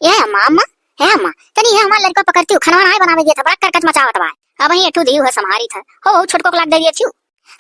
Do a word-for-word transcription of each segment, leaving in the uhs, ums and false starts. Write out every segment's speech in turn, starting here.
ए अम्मा, अम्मा, हे अम्मा, तनी ये हमार लड़का पकड़ती हूँ, खनवा नाय बनावे दिया था, बड़ा करकच मचावत बा। अब ही एठू दी है, संभारी था। हो, हो, छोटको को लाग दे दिया थी।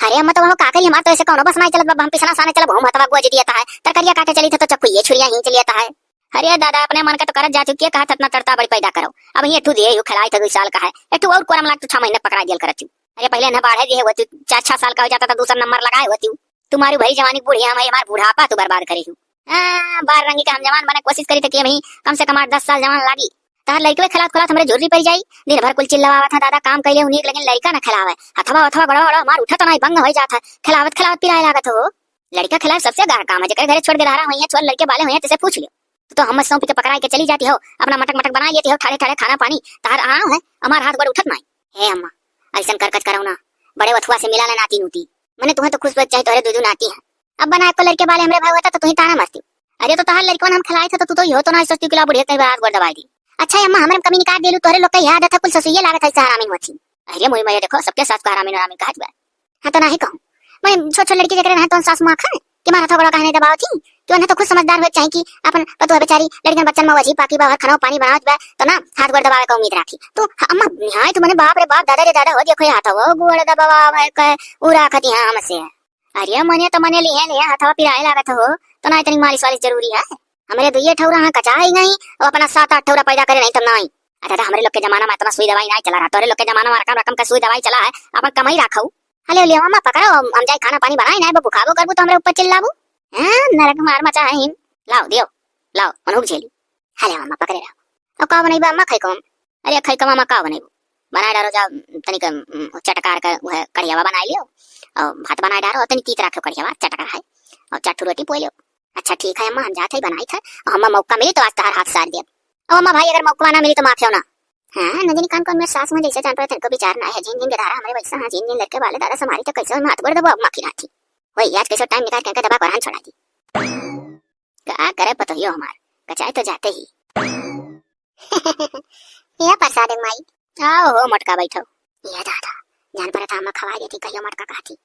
अरे अम्मा, तो वह का करी, हमार तो ऐसे कौनो बस नाय चलत बा, हम पिसना साने चलब, हम हथवा गोज दिया था है, तरकरिया काटे चली था तो चक्कू ये छुरिया ही चलिया था है। अरे दादा, अपने मन का तो करत जात हूँ, के कहा था इतना तड़ता बड़ी पैदा करो। अब ही एठू दिए हूँ, खिलाई था दो साल का है, एठू और कोरम लाग तो छह महीने पकड़ा दियल करत हूँ। अरे पहले ना बाढ़े दिए होती, चार छह साल का हो जाता था, दूसरा नंबर लगाए होती। तुम्हारी भरी जवानी बूढ़ी हम है, हमार बुढ़ापा तू बर्बाद करे हूँ। हाँ, बार रंगी का हम जवान बने कोशिश करी थे कि हम ही कम से कम आठ दस साल जवान लागी। तार लड़के खिलात खिलात हमरे झुर्री पड़ जाई। दिन भर कुल चिल्लावा था, दादा काम कैले उन्हीं, लेकिन लड़का ना खिलावे। हथवा हथवा बड़ा बड़ा मार उठा तो नहीं, बंग हो जाता है। खिलावत खिलावत पिराए लागत हो। लड़का खिलाए सबसे गार काम है, जेकर घरे छोड़ के धारा हुई है, छोड़ लड़के बाले हुई है, तेसे पूछ लियो। तो हम सौंप के पकड़ाई के चली जाती हो, अपना मटक मटक बनाई लेती हो, ठाड़े ठाड़े खाना पानी, तार आराम है, हमार हाथ गोड़ उठत नहीं। हे अम्मा, ऐसन करकच करो ना, बड़े वथुआ से मिला ना नाती नूती। मने तुम्हें तो खुश बच चाहे तोहरे दू दू नाती है। अब बना को लड़के वाले हमरे भाई होता तो तुम्हें ताना मारती। अरे तो तहार लड़कवन हम खिलाई था तो तू तो यो तो ना सोचती कि ला बुढ़िया कहीं हाथ गोड़ दबाई दी। अच्छा अम्मा, हमरे में कमी निकाल देलू, तोहरे लोग का याद था कुल ससुइये लागत है हरामी होती। अरे मोई मैया देखो, सबके सास को हरामी हरामी कहा जाए। हाँ तो नहीं कहूँ, मैं छोट छोट लड़की जकरे रहे तो सास माँ खाए कि मारा था बड़ा कहने दबाओ थी। तो उन्हें तो खुद समझदार हुए चाहिए कि अपन पतोह बेचारी लड़कियन बच्चन में वजी पाकी बा, हर खाना पानी बनावत बा, तो ना हाथ गोड़ दबावे का उम्मीद राखी। तो अम्मा निहाय तो मने बाप रे बाप, दादा रे दादा हो, देखो ये हाथ वो गोड़ दबावा है, कहे उ राखती हाँ हमसे। अरे मने तो मने लिहे लिहे हाथवा पिराए लागत हो, तो ना इतनी मालिश वालिश जरूरी है। हमरे दुइये ठौरा हाँ कचा ही नहीं, वो अपना सात आठ ठौरा पैदा करे नहीं तब नहीं। अरे दादा, हमरे लोग के जमाना में इतना सुई दवाई नहीं चला रहा, तोरे लोग के जमाना में रकम रकम का सुई दवाई चला है, अपन कमाई रखो। हले ले मामा पकड़ो, हम, हम जाए खाना पानी बनाए ना, बुखाबो करबू तो हमरे ऊपर चिल्लाबू। हाँ, नरक मार मचा है हिन। लाओ दियो, लाओ उन्हों झेली। हले मामा पकड़े रहो। अब का बनई बा अम्मा खाई कम? अरे खाई कम अम्मा का बनई? बनाए डारो जा, तनिक, उम, चटकार का वह कढ़ियावा बनाए लियो, और भात बनाए डारो, और तनी तीत रखो कढ़ियावा, चटकार है, और चार ठो रोटी पोई लियो। अच्छा ठीक है अम्मा, हम जात है बनाई था, और हम्मा मौका मिली तो आज तहार हाथ सार देब। और अम्मा भाई अगर मौका ना मिली तो माफ हो ना। हाँ नंदिनी कान कौन में सास में जैसे जान पर तनको विचार ना है, झिन झिन के धारा हमरे वैसा, हाँ झिन झिन लड़के वाले दादा समारी तो कैसे हम हाथ गोड़ दबो अम्मा की नाती। वही आज कैसे टाइम निकाल के दबा कर छोड़ा दी। का करे पतोहियो हमार, कचाए तो जाते ही। या प्रसाद एक माई। आओ हो मोटका बैठो। या दादा, जान पड़त अम्मा खवाई देती, कहियो मोटका कहती।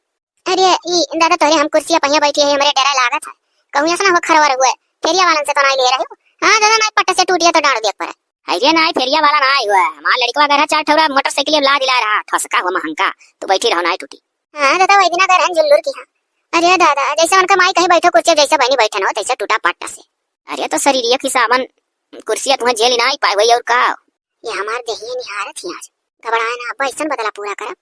अरे ई दादा तोरे हम कुर्सिया पहिया बैठी है, हमरे डरा लागत है। कहूँ ऐसा ना हो खरवर हुए, फेरिया वालन से तो नहीं ले रहे हो? हाँ दादा, नहीं पट्टा से टूट गया तो डांड देख पर। अरे नहीं, फेरिया वाला ना आई हुआ, हमार लड़कवा घर है, चार ठौरा मोटरसाइकिल ला दिला रहा, ठसका हुआ महंगा, तो बैठी रहो, नहीं टूटी। हाँ दादा, वही दिना घर है जुल्लूर की, हाँ। अरे दादा, जैसे उनका माई कहीं बैठो कुर्सिया, जैसे बहनी बैठन हो, तैसे टूटा पट्टा से। अरे तो शरीरिया की सावन कुर्सिया तुम्हें झेल ना ही पाए भाई, और का? ये हमार देहिया निहारत ही आज। घबराए ना अब्बा, ऐसन बदला पूरा करब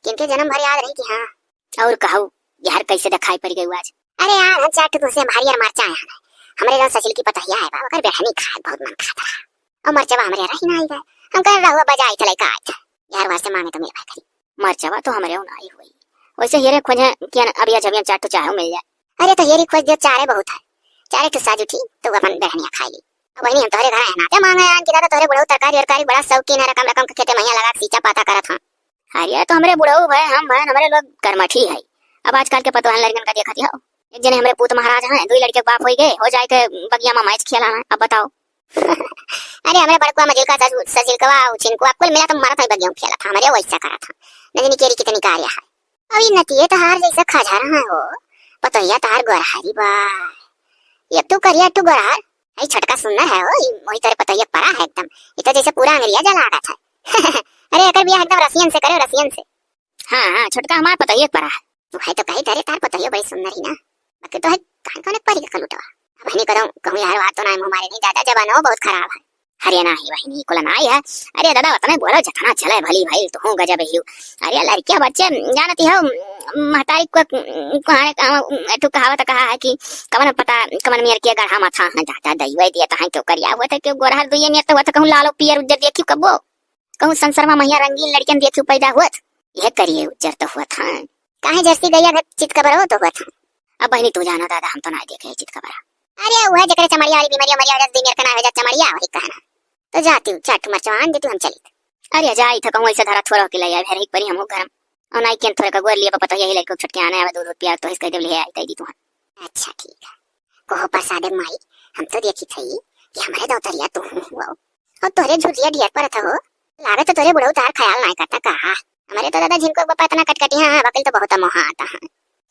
कि इनके जन्म भर याद रही कि हाँ। और कहू, यार कैसे दिखाई पड़ गई आज? अरे यार, हम चार ठो तुमसे भारी यार मरचा आया है। हमरे जौन सचिल की पतहिया है बाबा, कर बेहनी खाए बहुत मन खात रहा। और मरचवा हमरे रही ना आई गए। हम कह रहुआ बजाई चले का आज। यार वास्ते मांगे तो मेरे भाई करी। मरचवा तो हमरे ना आई हुई। वैसे हेरे खोजे कि अन-, अभी आज अभी हम चार ठो चाहे मिल जाए। अरे तो हेरी खोज दे, चारे बहुत है। चारे ठो साजू थी, तो वो अपन बेहनिया खाई ली। अब बहनी हम तोहरे घर आए ना, ते मांगे आन कि दादा तोहरे बुढ़ऊ तरकारी वरकारी बड़ा शौकीन है, रकम रकम के खेते महिया लगा के सींचा पाता करत हाँ। अरे तो हमरे बुढ़ऊ भए, हम भए, हमरे लोग कर्मठी है। अब आजकल के पतोहन लड़कन का देखत हो, एक जने हमरे पूत महाराज हैं, दो लड़के के बाप हो गए, हो जाए के बगिया में मैच खेला है। अब बताओ। अरे हमरे बड़कुआ मजिलका ससु-, सजिलकवा, उ छिनकुआ कुल मिला तो मारत है बगिया में खेलत है, हमरे वैसा करत है। नजनी केरी कितनी कार्य है। अभी नतिये तहार जैसा खा जा रहा है हो, पतोहिया तहार गोरहारी बा। ये तू करिया तू गोरहार, ई छोटका सुंदर है हो, ई वही तोरे पतोहिया परा है एकदम। ई तो जैसे पूरा अंगरिया जला रहा है। अरे एकर बियाह एकदम रसियन से करे, रसियन से। हाँ, हाँ, छोटका हमार पतोहिया के परा है। तू है तो कही तरे तार पतोहिया बड़ी सुंदर ही ना। बाकी तो है कान कौन एक परी के कलूटवा। अब नहीं करो, कहूँ यार बात तो ना मुँह मारे नहीं दादा, जबानो बहुत खराब है। अरे नाही बहिनी, कुल नाही है। अरे दादा, उतने बोलो जितना चले भली भाई, तू हूँ गजब ही। अरे लड़किया बच्चे जानती हो, महतारी को, कहाने, तू कहावत कहा है कि कवन पता, कवन मेर के गढ़ा माथा है, दादा दैवे दिया तहाँ क्यों करिया हुआ था, क्यों गोरहर दुइये मेर तो हुआ था, कहूँ लालो पियर उज्जर देखी कबो, कहूँ संसरमा मैया रंगीन लड़कियन देखी पैदा हुआ था, यह करिए उज्जर तो हुआ था। काहे जर्सी गैया घर चित कबरो तो हुआ था। अब बहिनी तू जाना दादा, हम तो ना देखे चित कबरा। अरे वह जकरे चमड़िया वाली बीमारी, मरिया वजह से मेर का ना हो जा चमड़िया, वही कहना। तो जाती हूँ, चार ठो मरचा आन देती हूँ, हम चली। अरे जाई था कहूँ ऐसे धरा थोड़ा के ले आए, फिर एक परी हम गरम। और नाई केन थोड़े का गोर लिए पता यही लड़को छटके आने आवे, दूध दूध पिया तो इसके देव ले आई तई दी तुहन। अच्छा ठीक है। कहो प्रसाद माई, हम तो देखी थई कि हमरे दौतरिया तू हूँ हुआ। और तोरे झुरिया डियर पर था हो। लागत तो तोरे बुढ़ऊ तार ख्याल नाई करता कहा। हमरे तो दादा जिनको बापा इतना कटकटी, हाँ, हाँ, वकील तो बहुत मोहा आता है।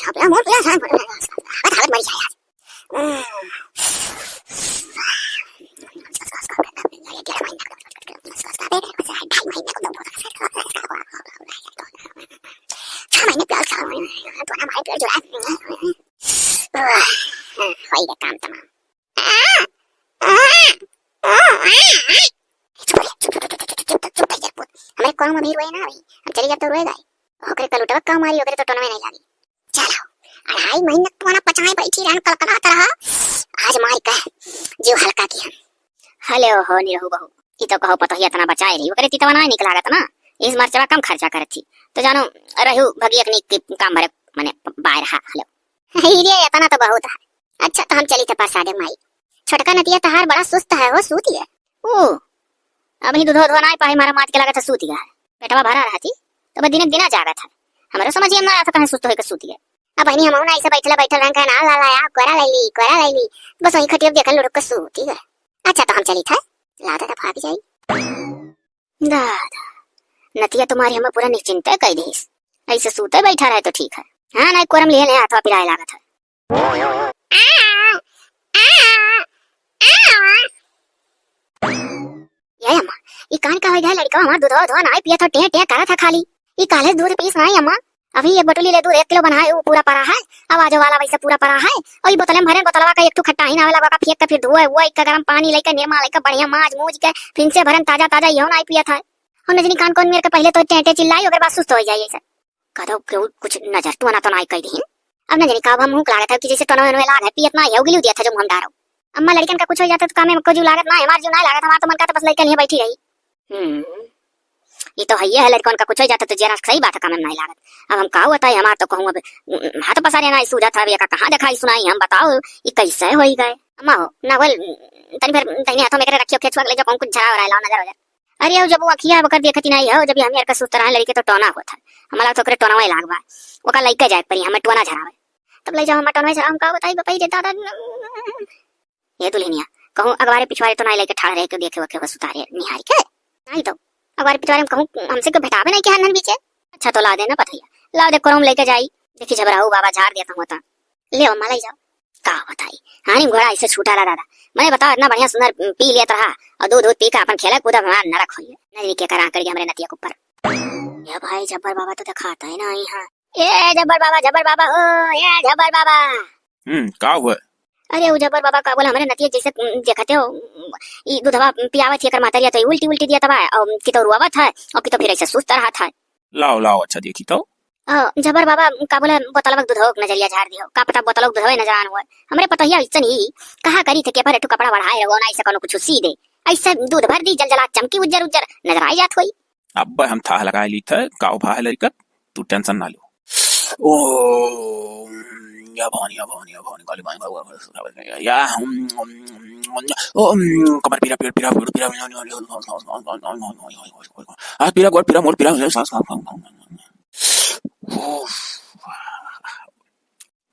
मुंह पीला, सारा बता, हालत मरी जाए आज। छह महीने प्यार, छह महीने, तो ना हमारे प्यार जुड़ा। होई गया काम तमाम। चुप रह, चुप, चुप, चुप, चुप, चुप, चुप, चुप, चुप, चुप, चुप, चुप, चुप, हमरे काम अभी रोए ना भाई, हम चली जाब तो रोएगा ही। ओकरे कलुटवा का मारी, ओकरे तो टोनवे नहीं लागी। चलो, अढ़ाई महीने तू ना पचाए बैठी रहन, कलकलात रहा, आज मार के जीव हल्का किहन। हले हो निरहू बहू, ई तो कहो पतोहिया इतना बचाए रही, ओकरे तितवा ना निक लागत ना, इस मरचवा कम खर्चा करत थी, तो जानो रहू भगियक नी काम भरे, मने बाय रहा। हलो। रे, इतना तो बहुत है। अच्छा, तो हम चली थे प्रसादे माई। छोटका नतिया तहार बड़ा सुस्त है हो, सूती है। ओ, अबहीं दूधो धो नाई पाई, मारा मात के लागत है सूती है। पेटवा भरा रहती, तो बस दिने दिना जागत है। हमरो समझ में ना आता कहीं सुस्त होइके सूती है। अबहिनी हमहू ना ऐसे बैठल बैठल रहन, कहे ना, "ला, ला, या, कोरा लैली, कोरा लैली।" बस वहीं खटिया पे देखल लुढ़क के सूती है। अच्छा, तो हम चली थे। ला दादा, भाग जाई। दादा, नतिया तुम्हारी हमें पूरा निश्चिंते कई दीस। ऐसे सूते बैठा रहे तो ठीक है। हाँ, नहीं कोरम लिए ले हाथवा पिराए लागत है। ये अम्मा, ई कान का हो गया? लड़का हमार दूधवा, दूधवा नाई पिया था, टें टें करा था खाली। ई काले दूध पीस नाई अम्मा। अभी एक बटुली ले दूध, एक किलो बनाए, वो पूरा पड़ा है। अब आजो वाला वैसे पूरा पड़ा है। और ई बोतले में भरे, बोतलवा का एक ठो खट्टा ही ना होला, ओका फेंक के फिर धोए, वो एक गरम पानी लेके, निरमा लेके, बढ़िया माज मूज के, फिर से भरन ताजा ताजा, इहो नाई पिया था। और न जानी कान कौन मेर के पहले तो टें टें चिल्लाई, ओकर बाद सुस्त हो जाई ऐसे। कदो केहू कुछ नजर टोना तो नाई कई दीन। अब न जानी का, अब हम मुंह लागत है कि जैसे टोनवे ओनवे लाग है, पियत नाई है, उगली दिया था जो मुंह में डारो। अम्मा, लड़कन का कुछ हो जाता तो कामे में को जीव लागत ना है, हमार जीव नाई लागत, हमार तो मन का तो बस लड़कन ही बैठी रही। हम्म, ये तो है, ये है, लड़कन का कुछ हो जाता तो जरा सही बात है, कामे में नाई लागत। अब हम का बताई, हमार तो कहूँ अब, उम, हाथ पसारे नाई सूझत है, अब एका कहाँ दिखाई सुनाई हम, बताओ, ये कैसे होई गए? अम्मा हो, ना बोल, तनी फिर तनी हाथों में एकरे रखियो, खेचुआ के ले जाओ, कहूँ कुछ झरा हो रहा है, लाओ नजर हो जाए। अरे, अब जब वो अखिया बकर देखती नाई हो, जब ये हम यार का सुस्त रहे लड़के तो टोना होत है। हमारा तो ओकरे टोनवा ही लाग बा। ओका लइके जाए परी, हमें टोना झरावे। तब ले जाओ, हमें टोनवा झरावे, हम का बताई, बताई रे दादा। ये दुल्हनिया, कहूँ अगवारे पिछवारे तो नाई लइके ठाड़ रहे के देखे वखे हो सुतारे निहारी के? नाई तो, अगवारे पिछवारे में कहूँ हमसे को भेटावे नाई के हन बीचे? अच्छा तो ला दे ना पतैया, ला दे कोरम लइके जाई। देखी झबराऊ बाबा झाड़ देता हुआ था। ले अम्मा, ले जाओ। का बताई, हानी घोड़ा ऐसे छूटा रहा दादा। मने बताओ, इतना बढ़िया सुंदर पी लेत रहा और दूध दूध पी के अपन खेला कूदा, हमार नरक होइए। नजरी के करा करिए हमरे नतिया के ऊपर। ये भाई, जब्बर बाबा तो दिखाता है ना यहाँ। ए जब्बर बाबा, जब्बर बाबा हो, ए जब्बर बाबा। हम्म, का हुआ? अरे, वो जब्बर बाबा का बोला, हमरे नतिया जैसे, उम, देखते हो, उम, ई दूधवा पियावत ही एकर महतरिया तो ई उल्टी उल्टी दिया तबा, और की तो रुआवत है, और की तो फिर ऐसे सुस्त रहा था। लाओ, लाओ, अच्छा देखी तो। अ, जबर बाबा, का बोले, बोतलवा के दूधवा के नजरिया झाड़ दियो। का पता बोतलवा के दूधवा नजर आन होए। हमरे पतोहिया अइसन ही कहा करी थे कि पर एठू कपड़ा बढ़ाए रहो ना, ऐसे कोनो कुछ सी दे। ऐसे दूध भर दी, जल जला चमकी उज्जर उज्जर नजर आई जात होई। अब हम थाह लगाए ली थे, का उपाय है लड़िकन, तू tension ना लो। ओम या भवानी, या भवानी, या भवानी, काली माई, भगवान, या, ओम, कमर पीरा, पेट पीरा, गोड़ पीरा, हाथ पीरा, गोड़ पीरा, मोर पीरा, सांस, सांस, सांस, सांस, सांस।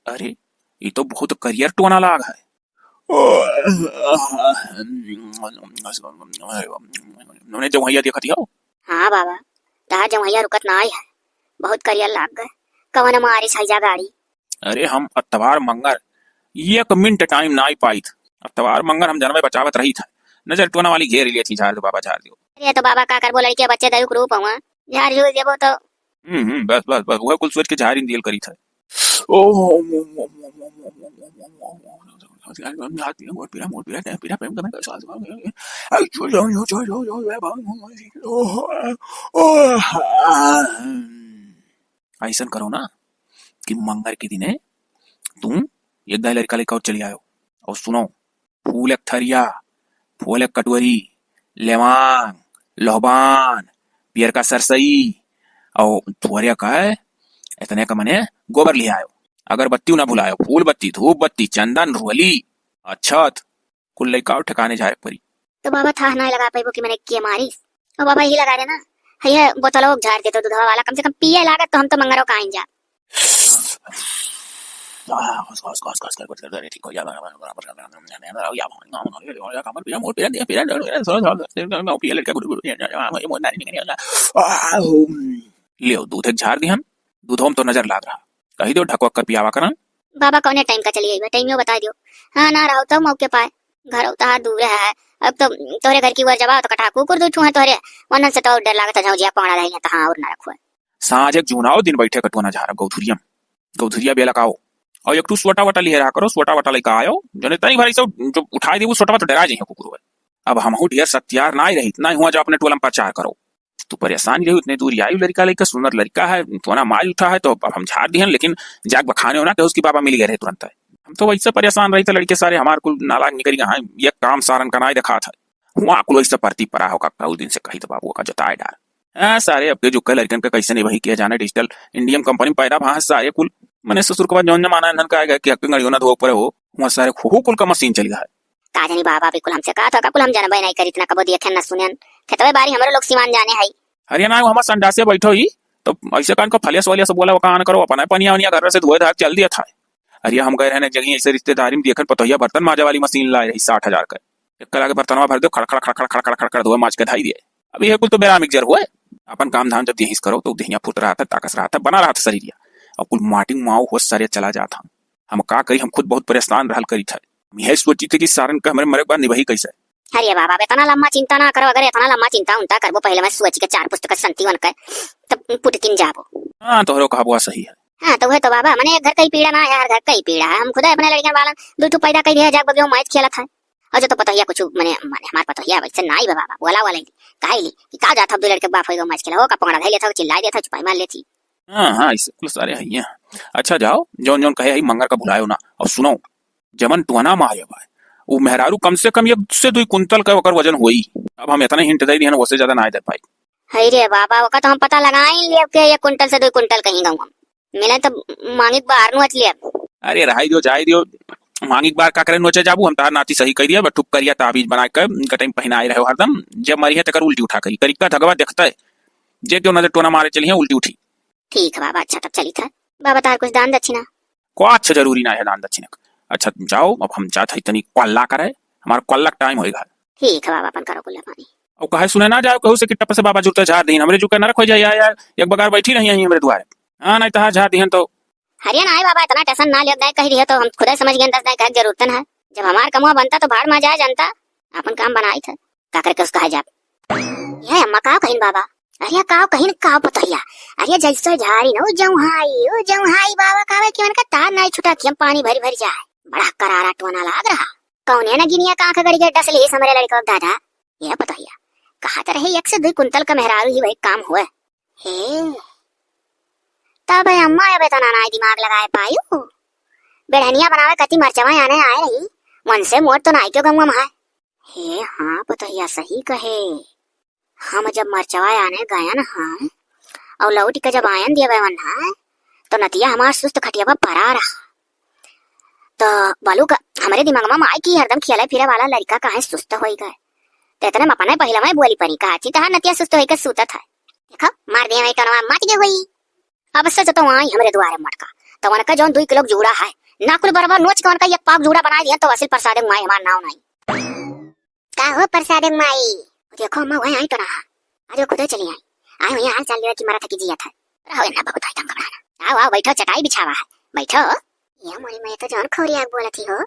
अरे, ई तो बहुत करियर टोना लाग है। नोने जौहैया देखत हौ? हाँ बाबा, तहार जौहैया रुकत नाई है, बहुत करियर लाग गए। कवन मारिस हैजा गाड़ी? अरे हम अतवार मंगर एक मिनट time नाई पाइत। अतवार मंगर हम जनवे बचावत रही था, नजर टोना वाली घेर लेत ही, झार दो बाबा, झार दो। अरे तो बाबा का करबो, लड़के बच्चे दयुक रूप हुआ, झार झूर देबो तो। हम्म, हम्म, बस, बस, बस, वह कुल सोच के झारिन दियल करी था। ऐसन करो ना कि मंगर के दिने तुम एक दाई लड़का लेकर और चली आयो। और सुनो, फूल एक थरिया, फूल एक कटोरी, लेवांग, लोहबान, पियरका सरसई, और थोड़े का है, इतने का मने गोबर ले आयो, अगरबत्ती ना भुलायो, फूल बत्ती, धूप बत्ती, चंदन, रोली, अक्षत, कुल लइका और ठिकाने झारे परी। तो बाबा थाह ना लगा पाइबो कि मने के मारिस। और बाबा यही लगा रहे ना, है ये बोतलो झार देतो दूधवा वाला, कम से कम पिए लागत तो हम तो मंगरो का आइन जा। लियो, दूध एक झार दिहन, दूधो में तो नजर लाग रहा। कही दो, ढकवक कर पियावा करन। बाबा कौने time का चली अइबे, टाइमियो बताइ दियो। हाँ, ना रहो तो मौके पाए। घर उतार दूर है, अब तो तोहरे घर की ओर जवा तो कटा कुकुर दू ठू है तोहरे, वनन से तो और डर लागत है, झौजिया पकड़ा रही है, तो हाँ, और ना रखो है। साँझ एक जून आओ, दिन बैठे कटुआ ना झारा, गौधुरियम, गौधुरिया बेला का आओ। और एक ठू सोटा वटा लिहे रहा करो, सोटा वटा लेके आयो, जने तनी भर ऐसे जो उठाई देबू सोटवा तो डरा जइहे कुकुर होए। अब हमहू ढेर सत्यार ना ही रही, इतना ही हुआ जो अपने टोलम प्रचार करो। तू परेशान रही, उतने दूर आई लड़का लेके, सुनर लड़का है, तोना मार उठा है, तो अब हम झाड़ दिहन, लेकिन जाग बखाने हो ना कि उसकी बाबा मिल गए रहे तुरंत है। हम तो वैसे परेशान रही थे, लड़के सारे हमार कुल नालायक निकल गए हैं, ये काम सारन का ना ही दिखा था। हुआ कुल वैसे परती परा होगा, उस दिन से कही तो बाबू का जताए डार। हाँ, सारे अब के जो कल लड़कन का कैसे नहीं वही किया जाना, digital Indium company में पैदा भा सारे कुल, मने ससुर के बाद जौन जमाना इन्हन का आएगा कि हक गड़ियों ना धो पड़े हो, वहाँ सारे खूब कुल का मशीन चल गया है। का जानी बाबा, बिल्कुल हमसे कहा था, का कुल हम जानबे नहीं करी, इतना कबो देखे न सुने। खेतवे बारी हमरे लोग सिवान जाने है। अरे ना, वो हमार संडासे बैठो ही, तो ऐसे कान को फलियस वलियस बोला, वो कान करो, अपना पनिया वनिया घर से धोए धार चल दिया था। अरे हम गए रहने जगह ऐसे रिश्तेदारी में देखन, पतोहिया बर्तन माजा वाली मशीन लाए रही साठ हजार का। एक कला के बर्तनवा भर दो, खड़ खड़ खड़ खड़ खड़ खड़ खड़ धोए माज के धाई दिए। अब ये कुल तो बेराम एक जर हुए। अपन काम धाम जब यहीं से करो, तो देहिया फुट रहा था, ताकस रहा था, बना रहा था शरीर या। अब कुल माटी माओ होश सारे चला जाता। हम का करी, हम खुद बहुत परेशान रहल करी था। हम यही सोची थे कि सारन का हमरे मरे के बाद निभाई कैसे। अरे बाबा, अब इतना लम्बा चिंता ना करो, अगर इतना लम्बा चिंता उनता करबो, पहले मैं सोच के चार पुस्तक संति वन के, तब पुटकिन जाबो। हाँ, तोहरो कहबुआ सही है। हाँ, तो वह तो बाबा, मने एक घर का ही पीड़ा ना है, हर घर का ही पीड़ा है। हम खुदा अपने लड़कन वालन दू ठो पैदा कर दिया, जाग बगियो मैच खेलत है। और जो तो पतोहिया कुछ, मने, मने हमार पतोहिया वैसे ना ही बा बाबा, बोला वाला ही। काहे ली कि का जात हम दो लड़के के बाप होइगो मैच खेला, हो का पकड़ा धई लेता, चिल्लाई देता, चुपाई मार लेती। हाँ, हाँ, इसे कुल सारे है यहाँ। अच्छा जाओ, जौन जौन कहे है मंगर का भुलायो ना। और सुनो, जमन टोना मारे बा, वो मेहरारू कम से कम एक से दो कुंतल का ओकर वजन होई। अब हम इतना hint दे दिहन, वैसे ज्यादा ना दे पाई। हई रे बाबा, ओका तो हम पता लगाई लेब के एक कुंटल से दो कुंटल कहीं गाँव हम। मिले तो मांगिक बार नोच लेब। अरे रहाई दियो, जाए दियो। मांगिक बार का करे नोचे जाबू, हम तार नाती सही कह दिया, बटुक करिया ताबीज बना के गटई में पहिनाए रहो हरदम। जब मरी है तकर उल्टी उठा करी, करी का धगवा देखता है। जे क्यों नजर टोना मारे चली है, उल्टी उठी। ठीक है बाबा, अच्छा तब चली था। बाबा तार कुछ दान दक्षिणा? कुछ जरूरी ना है दान दक्षिणा का। अच्छा जाओ, अब हम जात है तनी कोल्ला करे, हमार कोल्ला का टाइम होएगा। ठीक है बाबा, अपन करो कुल्ला पानी। और कहे सुने ना जाओ, कहू से कि टप से बाबा जुरते झाड़ दीन, हमरे जुके नरक हो जाए यार, यार, एक बगार बैठी रही है हमरे दुआरे। हाँ, नहीं तो हाँ झाड़ दीहन तो। हरिया ना है बाबा, इतना टेंशन ना लियो, दाई कह रही है तो हम खुदा समझ गए, दस दाई कहे जरूरतन है। जब हमार कमुआ बनता तो भाड़ में जाए जनता, अपन काम बनाई था। का करे के उसका है जाब। ये अम्मा का कहिन बाबा? अरे का कहिन का पतोहिया? अरे जैसे झारी न, ओ जौहाई, ओ जौहाई बाबा कहवे कि उनका तार नहीं छुटा कि हम पानी भरी भरी जाए। बड़ा करारा टोना लाग रहा। कौने न गिनिया का आंख गड़ी के डस ली हमरे लड़को के दादा। ये पतोहिया, कहा तो रहे एक से दो कुंतल का मेहरारू ही वही काम हुए। हे, तब अम्मा अब इतना ना दिमाग लगाए पायू। बेढ़निया बनावे कति मरचवा आने आए रही, मन से मोट तो नाई क्यों गंगम है। हे हाँ, पतोहिया सही कहे। हम जब मरचवा आने गयन हैं, अउर लौट के जब आयन दिया वन्हा, तो नतिया हमार सुस्त खटिया पर परा रहा। तो बलू का, हमरे दिमाग में आई कि हरदम खियाले फिरे वाला लड़का काहे सुस्त होई गए। तो इतने में अपने पहले में बोली परी, कहा थी, "तहार नतिया सुस्त होई के सुतत है। देखो, मार दिया वही टोनवा मच गए हुई।" अब से जब तो आई हमरे दुआरे मटका, तो उनका जौन दुई किलो जूड़ा है, नाकुल बराबर नोच के उनका एक पाव जूड़ा बनाई दिया, तो असिल प्रसाद माई हमार नाव नहीं। का हो प्रसाद माई? देखो अम्मा, वही आई तो रहा। आज वो खुदे चली आई। आई हुई हाल चाल लेवे कि मरा था कि जिया था। रहो ना, बहुत आई तंग घबराना। आओ, आओ, बैठो, चटाई बिछावा है, बैठो। ये मोरी माई तो जौन खौरिया बोलत ही हो।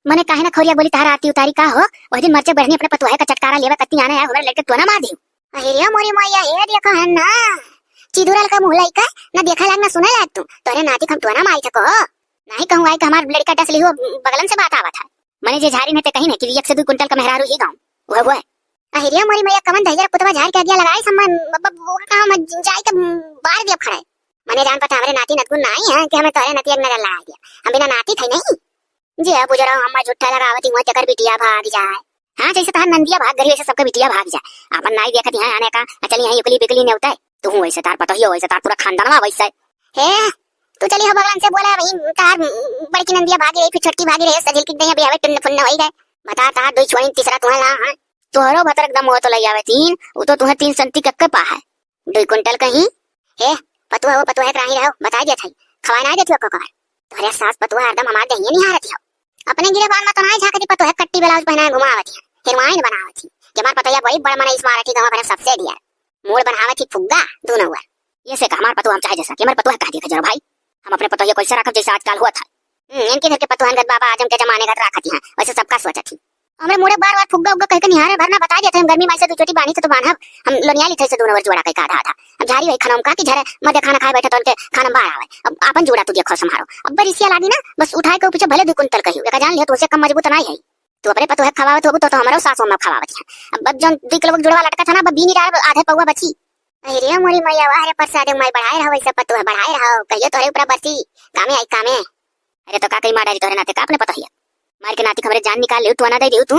मने काहे ना खौरिया बोली, तहार आरती उतारी का हो? वह दिन मरचे बढ़नी अपने पतोहे का चटकारा लेवे कत्ती आने आए, हमरे लड़के टोना मार दियो। अरे मोरी मैया, हे देखो है ना, चिदुरल का मुँह लइका, ना देखा लाग ना सुने लाग तू। तोरे नाती हम टोना मारी थको। नहीं कहूँ आई कि हमार लड़का डस लिहो, बगलन से बात आवत है। मने जे झारी ने ते कही ना कि एक से दो कुंटल का मेहरारू ही गाँव, वह, वह। अरे मोरी मैया, कमन दहिजर पुतवा झारी के अगिया लगाई सम्मान, ब-, ब-, वो कहाँ मैं जाई के बार दिया खड़े। मने जान पता हमरे नाती नतगुन ना आई है कि हमें तोरे नाती एक नजर लगा दिया। हम बिना नाती थे नहीं। जे बुजरा हम्मा झूठा लगावत ही, वहाँ तेकर बिटिया भाग जाए। हाँ, जैसे तहार नंदिया भाग गई, वैसे सबका बिटिया भाग जाए। आपन नाई देखत यहाँ आने का, आ चल यहाँ इकली बिकली नेवता है। तू हूँ वैसे, तार पतोहियो वैसे, तार पूरा खानदानवा वैसे। हे, तू चली हो बगलन से बोला, वही तार बड़की नंदिया भागी रही, फिर छोटकी भागी रही, सजिल की दे, अभी हवे टुन्न फुन्न होई गए। बता, तार दो छोड़ी, तीसरा तुम्हें ला, हाँ। तोहरो भतर एकदम हो तो ले आवे तीन, वो तो तुम्हें तीन संती के पा है। दुई कुंटल कहीं। हे, पतुआ हो, पतुआ है, राही रहो, बताई देत हई। खवाए ना देती हो कबार। तोहरे सास पतुआ हरदम हमार दहिये निहारत हो। अपने गिरे बाल में तो ना झांकती, पतुआ है, कट्टी ब्लाउज पहनाए घुमावत है, हीरोइन बनावत ही। कि हमार पतोहिया बड़ी बड़ मनई मारत ही, गाँव भर में सबसे दिया। मूड बनावत ही फुग्गा, दोनों ओर। ये से का हमार पतुआ हम चाहे जैसा, कि हमार पतुआ कह दिया था, जरा भाई। हम अपने पतोहिया को ऐसे रखब जैसे आजकल हुआ था। हम्म, इनके घर के पतोहन गत बाबा आजम के जमाने गत राखत ही हैं, वैसे सबका सोचत ही। हमरे मुड़े बार बार फुग्गा उग्गा कह के निहारे, भर ना बताई देत है, हम गर्मी माई से दू चोटी बानी तो, तो बांधब। हम लोनिया लिथे से दोनों ओर जोड़ा कह के आधा आधा। अब झारी वही खाना हम का कि झरे मध्य खाना खाए बैठे तो उनके खाना बाहर आवे। अब आपन जोड़ा तू देखो संभारो। अब बरिसिया लागी ना, बस उठाए के पीछे भले दू कुंटल कहियो, एका जान लियो तो उसे कम मजबूत नहीं है। तू अपने पतोहे खवावत होबू तो, तो हमरो सासो में खवावत है। अब, अब जौन दू किलो जुड़वा लटका था ना, अब बीनी डाल आधे पौवा बची। अरे मोरी मैया, वाह रे प्रसाद माई, बढ़ाए रहो वैसे पतोह, बढ़ाए रहो, कहियो तोरे ऊपर बरसी, कामे आई कामे। अरे तो का कही मार डाली तोहरे नाते का अपने पतोहिया? मार के नाती हमरे जान निकाल लियो, तू ना दे दियो तू।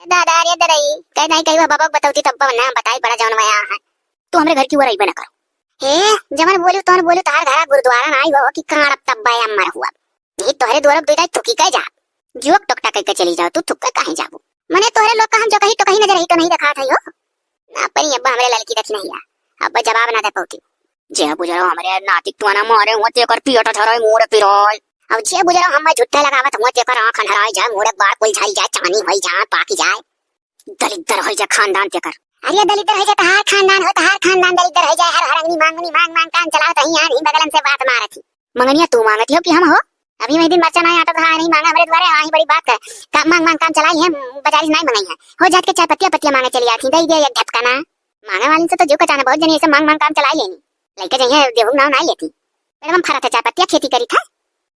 दादा, अरे दरई, कह नहीं कही वो बाबा को बतौती तब ना बताई बड़ा जौन वया है। तू हमरे घर की ओर अइबे ना करो। हे, जवन बोलू तवन बोलू, तहार घरा गुरुद्वारा ना आई हो कि कान अब तब बया मर हुआ। नहीं तोहरे द्वारा दे दाई थुकी कह जा। जुवक टोकटा कह के चली जाओ, तू थुक के काहे जाबू? मने तोहरे लोग का हम जो कही तो कहीं नजर ही तो नहीं दिखात है हो। ना परी अब्बा हमरे ललकी देखी नहीं आ। अब्बा जवाब ना दे पौती। जे बुझाओ हमरे नातिक टोना मारे हुआ तेकर पियट धराई मोड़ पिराई। अब जे बुझाओ हम झूठे लगावत हुआ तेकर आँख अंधराई जाए, मोड़ बार कुल झरी जाए, चानी होई जाए, पाकी जाए। दलिद्दर होई जाए खानदान तेकर। अरे दलिद्दर होई जाए तहार खानदान हो, तहार खानदान दलिद्दर होई जाए, हर हर अंगनी मांगनी मांग मांग काम चलावत ही, यहाँ नहीं बगलन से बात मारत ही। मंगनिया तू मांगत हो कि हम हो? अभी मैं दिन मरचा नहीं आटा था, नहीं मांगा हमरे द्वारे, वही बड़ी बात है। का मांग मांग काम चलाई है, बाजारी से नहीं मंगाई है। हो जात के चाय पत्तिया पत्तिया मांगे चली आती, दे दे एक ढपका ना। मांगे वाली से तो जो कचाना बहुत जनी ऐसे मांग मांग काम चलाई लेनी। लइके जइहे देहू नाव नहीं लेती। पेड़वा में फरत है चाय पत्तिया खेती करी था।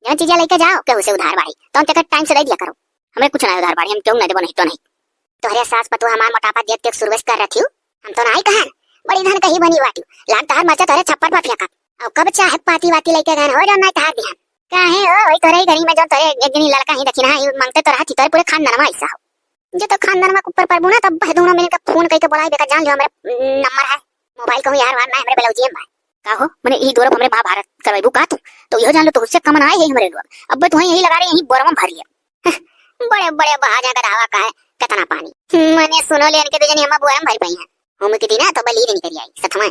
जवन चीजें लइके जाओ केहू से उधार बाड़ी, तो हम तेकर टाइम से दे दिया करो। हमें कुछ नहीं उधार बाड़ी, हम क्यों नहीं देबो, नहीं तो नहीं। तोहरे सास पतोह हमार मोटापा देख के शुरू से कर रखी हूँ। हम तो नहीं कहन, बड़ी धन कही बनी बाटी। लाग तहार मरचा तोहरे छप्पर पर फेंकब। और कब चाहे पाती वाती लइके गहन हो जाओ, नहीं तहार दिहन। काहे हो, वही तोरे ही घरी में जो तोरे एक दिन लड़का ही दखिना ही मांगते तो रहा थी, तोरे पूरे खानदान में ऐसा हो। जो तो खानदान में ऊपर पर बुना, तब बह दोनों मिलकर फोन करके बोलाई, बेटा जान लियो, हमरे नंबर है, मोबाइल कहूँ यार वार ना, हमरे ब्लाउजिए में। का हो, मने ई दोरब हमरे महाभारत करवाइबू का तू? तो यह जान लो, तो उससे कमन आए है हमरे लोग। अब तो यही लगा रहे, यही बोरवा में भर लिया। बड़े बड़े बहाजा का धावा का है, कितना पानी। मने सुनो ले, इनके दो जनी हम बोरवा में भर पाई हैं। हम की दिन तो बली नहीं करी आई, सतमा।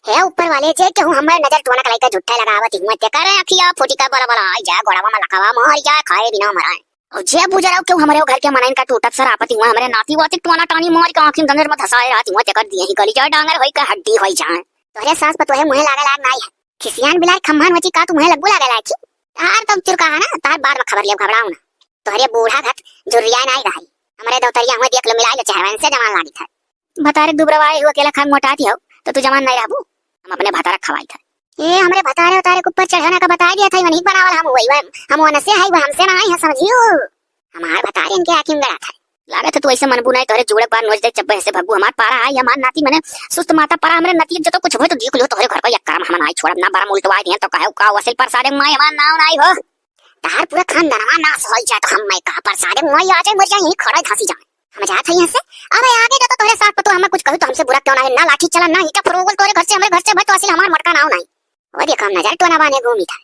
हे ऊपर वाले, जे केहू हमरे नजर टोनक लइके झूठे लगावत हुआ, ते करे अखिया फूटी का बला बला आई जाए, गोड़वा में लकवा मार जाए, खाए बिना मराए। और जे बुझराव केहू हमरे घर के मनइन का टूटत सरापत हुआ, हमरे नाती वाती टोना टानी मार के आँखी गंजर में धसाए रहत हुआ, तेकर दिए ही गली जाए, डांगर होई के हड्डी होई जाए। तोहरे सास पतोहे मुँहे लागे लाग नाई है। खिसियान बिलार खम्हान वची का तू मुँहे लगबू लागे लाग की? तार तो चुरका है ना, तार बाद में खबर लिया, घबराओ ना। तोहरे बूढ़ा घट जुर्रिया नाई रही। हमरे दौतरिया हुआ देख लो, मिलाई लो चेहरा, इनसे जवान लागी था। भतारे दुबरवाए हो, अकेला खाक मोटाती हो, तो तू जवान नहीं रहबू। हम अपने भतारा खवाई था। ए, हमरे भतारे उतारे के ऊपर चढ़े ना का बताई दिया था, वही बनावल हम हुई, हम वो नसे है, वो हमसे ना आई है, समझियो। हमार भतारे इनके आँखी में गड़ा था। लागत है तू ऐसे मनबू नहीं, तोहरे जोड़े बार नोच दे, चब्बे से भगबू। हमार पारा आई, हमार नाती मने सुस्त माता पारा, हमरे नाती जो तो कुछ हुए तो देख लियो, तोहरे घर का एक करम हम नहीं छोड़ब ना, बड़ा मुल्टवाए दिए तो कहे का वसिल प्रसाद माई हमार नाव नहीं हो। तार पूरा खानदानवा नाश होई जाए तो हम मैं कहा प्रसाद मोई आ जाए, मर जाए, यहीं खड़ा धंसी जाए। मजाक है यहाँ से। अबे आगे जा तो तोहरे सास पतोह हमें कुछ कहू तो हमसे बुरा क्यों ना है, ना लाठी चला, ना ईंटा फरोगल तोहरे घर से, हमरे घर से भर तो असिल हमार मटका नाव नहीं। वो देखो हम नजर टोना बाने घूमी था।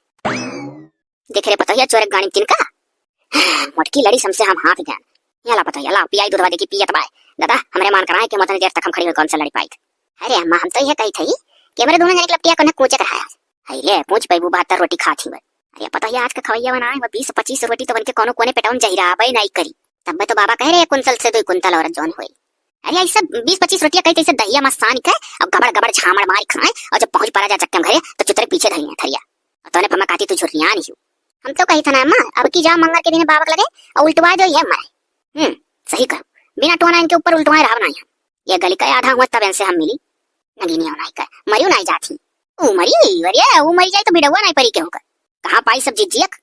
देख रे पतोहिया चोरे गाड़ी किनका। मोटकी लड़ी समसे हम हाथ जान। या ला पतोहिया ला पियाई दूधवा देखी पियत बाय। दादा हमरे मान कराए कि मतनी देर तक हम खड़ी हुई कौन से लड़ी पाई। अरे अम्मा हम तो यह कही थी कि हमरे दोनों जने के लपटिया कोने कूचे कराया। अरे पूछ पैबू बहत्तर रोटी खात ही बे। अरे पतोहिया आज का खवैया बनाए वो बीस पच्चीस रोटी तो बनके कोनो कोने पेटवन जहिरा बे नहीं करी। तब तो बाबा कह रहे कुंतल से दो कुंतल औरत जौन होई। अरे ऐसे बीस पच्चीस रोटियां कही तैसे दहिया मस्त सान के अब गबड़ गबड़ झामड़ मारी खाए और जब पहुंच पड़ा जा चक्के में घरे तो चुतरे पीछे धरी है थरिया। और तोने पमा कहती तू झुर्रियान ही हो। हम तो कही था ना अम्मा अब की जाओ मंगर के दिन बाबा के लगे और उल्टवा दो ये मरे। हम्म सही कहो। बिना टोना इनके ऊपर उल्टवाए रहा नहीं हम। ये गली का आधा हुआ तब इनसे हम मिली। नगीनी होना ही का मरियो नहीं जाती। ऊ मरी अरे ऊ मरी जाए तो बिडौआ नहीं परी केहू का। कहाँ पाई सब जिज्जियक।